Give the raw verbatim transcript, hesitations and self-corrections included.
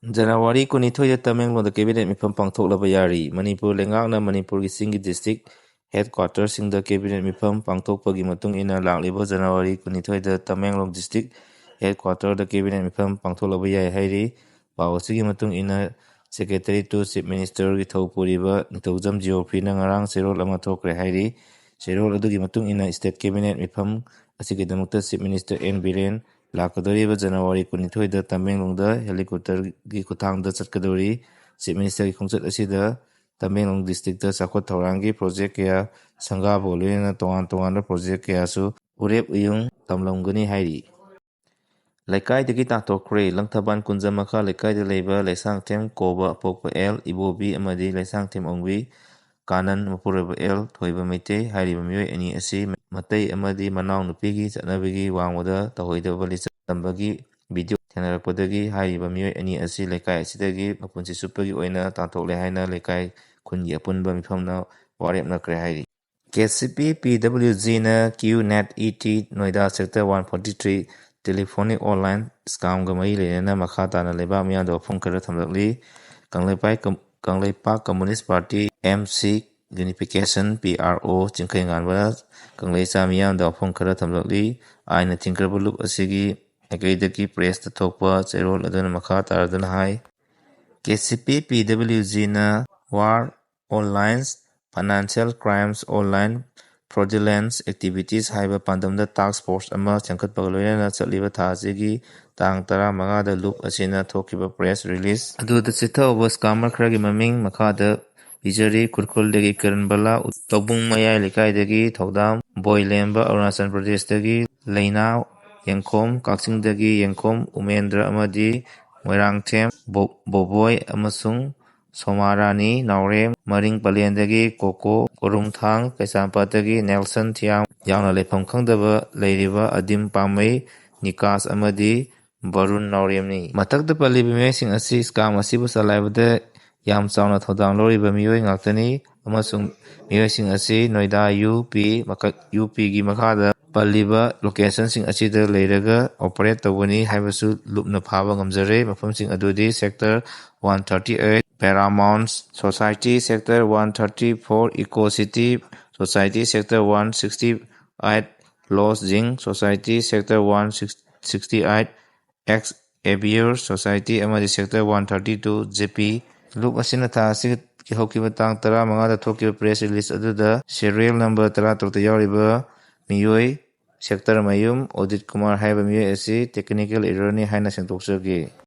ꯖꯅꯋꯥꯔꯤ ꯀꯨꯟꯅꯤꯊꯣꯏꯗ ꯇꯃꯦꯡꯂꯣꯡꯗ ꯀꯦꯕꯤꯅꯦꯠ ꯃꯤꯐꯝ ꯄꯥꯡꯊꯣꯛꯂꯕ ꯌꯥꯔꯤ꯫ ꯃꯅꯤꯄꯨꯔ ꯂꯩꯉꯥꯛꯅ ꯃꯅꯤꯄꯨꯔꯒꯤ ꯆꯤꯡꯒꯤ ꯗꯤꯁꯇ꯭ꯔꯤꯛ ꯍꯦꯗꯀ꯭ꯋꯥꯇꯔꯁꯤꯡꯗ ꯀꯦꯕꯤꯅꯦꯠ ꯃꯤꯐꯝ ꯄꯥꯡꯊꯣꯛꯄꯒꯤ ꯃꯇꯨꯡ ꯏꯟꯅ ꯂꯥꯛꯂꯤꯕ ꯖꯅꯋꯥꯔꯤ ꯀꯨꯟꯅꯤꯊꯣꯏꯗ ꯇꯃꯦꯡꯂꯣꯡ ꯗꯤꯁꯇ꯭ꯔꯤꯛ ꯍꯦꯗꯀ꯭ꯋꯥꯇꯔꯗ ꯀꯦꯕꯤꯅꯦꯠ ꯃꯤꯐꯝ ꯄꯥꯡꯊꯣꯛꯂꯕ ꯌꯥꯏ ꯍꯥꯏꯔꯤ꯫ ꯄꯥꯎ ꯑꯁꯤꯒꯤ ꯃꯇꯨꯡ ꯏꯟꯅ, ꯁꯦꯀ꯭ꯔꯦꯇꯔꯤ ꯇꯨ ꯆꯤꯐ ꯃꯤꯅꯤꯁꯇꯔꯒꯤ ꯊꯧ ꯄꯨꯔꯤꯕ ꯅꯤꯡꯊꯧꯖꯝ ꯖꯤꯑꯣꯐ꯭ꯔꯤꯅ ꯉꯔꯥꯡ ꯆꯦꯔꯣꯜ ꯑꯃ ꯊꯣꯛꯈ꯭ꯔꯦ ꯍꯥꯏꯔꯤ꯫ ꯆꯦꯔꯣꯜ ꯑꯗꯨꯒꯤ ꯃꯇꯨꯡ ꯏꯟꯅ, ꯁ꯭ꯇꯦꯠ ꯀꯦꯕꯤꯅꯦꯠ ꯃꯤꯐꯝ ꯑꯁꯤꯒꯤꯗꯃꯛꯇ ꯆꯤꯐ ꯃꯤꯅꯤꯁꯇꯔ ꯑꯦꯟ ꯕꯤꯔꯦꯟ ꯂꯥꯛꯀꯗꯧꯔꯤꯕ ꯖꯅꯋꯥꯔꯤ ꯀꯨꯟꯅꯤꯊꯣꯏꯗ ꯇꯃꯦꯡꯂꯣꯡꯗ ꯍꯦꯂꯤꯀꯣꯞꯇꯔꯒꯤ ꯈꯨꯠꯊꯥꯡꯗ ꯆꯠꯀꯗꯧꯔꯤ꯫ ꯆꯤꯐ ꯃꯤꯅꯤꯁꯇꯔꯒꯤ ꯈꯣꯡꯆꯠ ꯑꯁꯤꯗ ꯇꯃꯦꯡꯂꯣꯡ ꯗꯤꯁꯇ꯭ꯔꯤꯛꯇ ꯆꯥꯎꯈꯠ ꯊꯧꯔꯥꯡꯒꯤ ꯄ꯭ꯔꯣꯖꯦꯛ ꯀꯌꯥ, ꯁꯪꯒꯥꯕꯒ ꯂꯣꯏꯅꯅ ꯇꯣꯉꯥꯟ ꯇꯣꯉꯥꯟꯕ ꯄ꯭ꯔꯣꯖꯦꯛ ꯀꯌꯥꯁꯨ, ꯎꯔꯦꯞ ꯎꯌꯨꯡ ꯇꯝꯂꯝꯒꯅꯤ ꯍꯥꯏꯔꯤ꯫ ꯂꯩꯀꯥꯏꯗꯒꯤ ꯇꯥꯟꯊꯣꯛꯈ꯭ꯔꯦ꯫ ꯂꯪꯊꯕꯥꯜ ꯀꯨꯟꯖ ꯃꯈꯥ ꯂꯩꯀꯥꯏꯗ ꯂꯩꯕ ꯂꯩꯁꯥꯡꯊꯦꯝ ꯀꯧꯕ ꯑꯄꯣꯛꯄ ꯑꯦꯜ ꯏꯕꯣꯕꯤ ꯑꯃꯗꯤ ꯂꯩꯁꯥꯡꯊꯦꯝ ꯑꯣꯡꯕꯤ ꯀꯥꯅꯟ ꯃꯄꯨꯔꯣꯏꯕ ꯑꯦꯜ ꯊꯣꯏꯕ ꯃꯩꯇꯩ ꯍꯥꯏꯔꯤꯕ ꯃꯤꯑꯣꯏ ꯑꯅꯤ ꯑꯁꯤ ꯃꯇꯩ ꯑꯃꯗꯤ ꯃꯅꯥꯎ ꯅꯨꯄꯤꯒꯤ ꯆꯠꯅꯕꯤꯒꯤ ꯋꯥꯡꯃꯗ ꯇꯧꯍꯩꯗꯕ ꯂꯤꯆꯠ ꯇꯝꯕꯒꯤ ꯚꯤꯗꯤꯑꯣ ꯊꯦꯡꯅꯔꯛꯄꯗꯒꯤ ꯍꯥꯏꯔꯤꯕ ꯃꯤꯑꯣꯏ ꯑꯅꯤ ꯑꯁꯤ ꯂꯩꯀꯥꯏ ꯑꯁꯤꯗꯒꯤ ꯃꯄꯨꯟꯁꯤ ꯆꯨꯞꯄꯒꯤ ꯑꯣꯏꯅ ꯇꯥꯟꯊꯣꯛꯂꯦ ꯍꯥꯏꯅ ꯂꯩꯀꯥꯏ ꯈꯨꯟꯒꯤ ꯑꯄꯨꯟꯕ ꯃꯤꯐꯝꯅ ꯋꯥꯔꯦꯞꯅꯈ꯭ꯔꯦ ꯍꯥꯏꯔꯤ꯫ K C P P W ꯖꯤꯅ QNet E T Noida sector one forty three telephonic online ꯁ꯭ꯀꯥꯝꯒ ꯃꯔꯤ ꯂꯩꯅꯅ ꯃꯈꯥ ꯇꯥꯅ ꯂꯩꯕꯥꯛ ꯃꯤꯌꯥꯝꯗ ꯋꯥꯐꯝ ꯈꯔ ꯊꯝꯂꯛꯂꯤ꯫ ꯀꯪꯂꯩꯄꯥꯛ ꯀꯝ-, Kangleipak communist party, M C, unification, P R ꯑꯣ, ꯆꯤꯡꯈꯩꯉꯥꯟꯕꯅ ꯀꯪꯂꯩꯆꯥ ꯃꯤꯌꯥꯝꯗ ꯋꯥꯐꯝ ꯈꯔ ꯊꯝꯂꯛꯂꯤ꯫ ꯑꯥꯏꯟꯅ ꯊꯤꯡꯈ꯭ꯔꯕ ꯂꯨꯞ ꯑꯁꯤꯒꯤ ꯃꯥꯏꯀꯩꯗꯒꯤ ꯄ꯭ꯔꯦꯁꯇ ꯊꯣꯛꯄ ꯆꯦꯔꯣꯜ ꯑꯗꯨꯅ ꯃꯈꯥ ꯇꯥꯔꯗꯨꯅ ꯍꯥꯏ, K C P P W ꯖꯤꯅ ꯋꯥꯔ online, financial crimes, online fraudulent activities ꯍꯥꯏꯕ ꯄꯥꯟꯗꯝꯗ ꯇꯥꯛꯁ ꯐꯣꯔꯁ ꯑꯃ ꯁꯦꯝꯒꯠꯄꯒ ꯂꯣꯏꯅꯅ ꯆꯠꯂꯤꯕ ꯊꯥ ꯑꯁꯤꯒꯤ ꯇꯥꯡ ꯇꯔꯥꯃꯉꯥꯗ ꯂꯨꯞ ꯑꯁꯤꯅ ꯊꯣꯛꯈꯤꯕ ꯄ꯭ꯔꯦꯁ ꯔꯤꯂꯤꯖ ꯑꯗꯨꯗ ꯆꯤꯊꯍꯧꯕ ꯁ꯭ꯀꯥꯃꯔ ꯈꯔꯒꯤ ꯃꯃꯤꯡ ꯃꯈꯥꯗ ꯄꯤꯖꯔꯤ꯫ ꯈꯨꯔꯈꯨꯜꯗꯒꯤ ꯀꯤꯔꯟ ꯕꯂꯥ, ꯇꯧꯕꯨꯡ ꯃꯌꯥꯏ ꯂꯩꯀꯥꯏꯗꯒꯤ ꯊꯧꯗꯥꯝ ꯕꯣꯏꯂꯦꯝꯕ, ꯑꯔꯨꯅꯥꯆꯜ ꯄ꯭ꯔꯗꯦꯁꯇꯒꯤ ꯂꯩꯅꯥ ꯌꯦꯡꯈꯣꯝ, ꯀꯛꯆꯤꯡꯗꯒꯤ ꯌꯦꯡꯈꯣꯝ ꯎꯃꯦꯟꯗ꯭ꯔ ꯑꯃꯗꯤ ꯃꯣꯏꯔꯥꯡꯊꯦꯝ ꯕꯣ-, ꯕꯣꯕꯣꯏ ꯑꯃꯁꯨꯡ ꯁꯣꯃꯥꯔꯥꯅꯤ ꯅꯥꯎꯔꯦꯝ, ꯃꯔꯤꯡ ꯄꯂꯦꯟꯗꯒꯤ ꯀꯣꯀꯣ ꯀꯣꯔꯨꯡꯊꯥꯡ, ꯀꯩꯁꯥꯝꯄꯥꯠꯇꯒꯤ ꯅꯦꯜꯁꯟ ꯊꯤꯌꯥꯝ ꯌꯥꯎꯅ ꯂꯩꯐꯝ ꯈꯪꯗꯕ ꯂꯩꯔꯤꯕ ꯑꯗꯤꯝ ꯄꯥꯝꯃꯩ, ꯅꯤꯀꯥꯁ ꯑꯃꯗꯤ ꯕꯔꯨꯟ ꯅꯥꯎꯔꯦꯝꯅꯤ꯫ ꯃꯊꯛꯇ ꯄꯜꯂꯤꯕ ꯃꯤꯑꯣꯏꯁꯤꯡ ꯑꯁꯤ ꯁ꯭ꯀꯥꯝ ꯑꯁꯤꯕꯨ ꯆꯂꯥꯏꯕꯗ ꯌꯥꯝ ꯆꯥꯎꯅ ꯊꯧꯗꯥꯡ ꯂꯧꯔꯤꯕ ꯃꯤꯑꯣꯏ ꯉꯥꯛꯇꯅꯤ ꯑꯃꯁꯨꯡ ꯃꯤꯑꯣꯏꯁꯤꯡ ꯑꯁꯤ ꯅꯣꯏꯗꯥ ꯌꯨ ꯄꯤ ꯃꯈꯛ-, ꯌꯨ ꯄꯤꯒꯤ ꯃꯈꯥꯗ ꯄꯜꯂꯤꯕ locationꯁꯤꯡ ꯑꯁꯤꯗ ꯂꯩꯔꯒ operate ꯇꯧꯒꯅꯤ ꯍꯥꯏꯕꯁꯨ ꯂꯨꯞꯅ ꯐꯥꯕ ꯉꯝꯖꯔꯦ꯫ ꯃꯐꯝꯁꯤꯡ ꯑꯗꯨꯗꯤ Sector one thirty eight Paramount Society, Sector one thirty four Eco City Society, Sector one sixty eight Lodging Society, Sector one sixty eight Ex Avior Society ꯑꯃꯗꯤ Sector one thirty two J P꯫ ꯂꯨꯞ ꯑꯁꯤꯅ ꯊꯥ ꯑꯁꯤꯒꯤ ꯍꯧꯈꯤꯕ ꯇꯥꯡ ꯇꯔꯥꯃꯉꯥꯗ ꯊꯣꯛꯈꯤꯕ press release ꯑꯗꯨꯗ serial number ꯇꯔꯥꯇꯔꯨꯛꯇ ꯌꯥꯎꯔꯤꯕ ꯃꯤꯑꯣꯏ ꯁꯦꯛꯇꯔ ꯃꯌꯨꯝ ꯑꯣꯗꯤꯠ ꯀꯨꯃꯥꯔ ꯍꯥꯏꯕ ꯃꯤꯑꯣꯏ ꯑꯁꯤ technical errorꯅꯤ ꯍꯥꯏꯅ ꯁꯦꯡꯗꯣꯛꯆꯈꯤ꯫